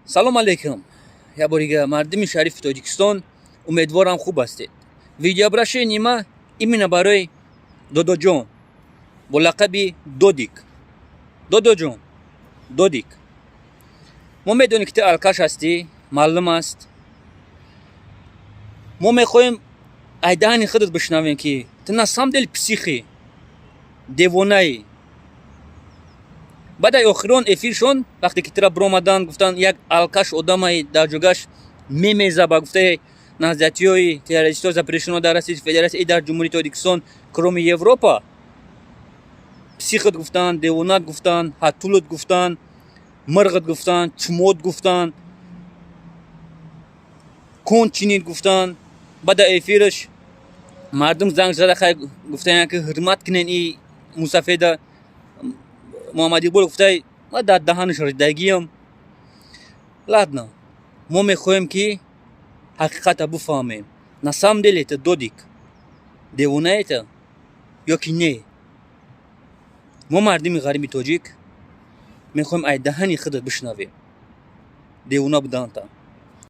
Салом алейкум як бори дига, мардуми шарифи Тоҷикистон, умедворам, хуб ҳастед. Видеообращение ма именно барои Додоҷон бо лақаби Додик. Додоҷон Додик, мо медонем, ки ту алкаш ҳастӣ, маълум аст. Мо мехоҳем ай даҳани худат бишнавем, ки ту на самом деле психи, девонаӣ. Баъд ай охирон эфиршон, вақте ки тура биромаданд, гуфтанд, як алкаш одамай дар ҷогаш мемеза, ба гуфтаи наҳзатиёи террористҳо, запрещено дар Российской Федерация и дар Ҷумҳурии Тоҷикистон, кроме Европа, психат гуфтанд, девонат гуфтанд, ҳатулат гуфтанд, мирғат гуфтанд, чумот гуфтанд, конченый гуфтанд. Баъд эфираш мардум занг зада, хай, гуфтаянд, ки ҳурмат кунен и мусафеда. Муҳаммад Иқбол гуфтай, ма дар даҳанаш ридагиям. Ладно, мо мехоҳем, ки ҳақиқата буфаҳмем: на самом деле это Додик девона это ё ки не? Мо, мардуми ғариби тоҷик, мехоҳем ай даҳани худат бишнавем девона буданта.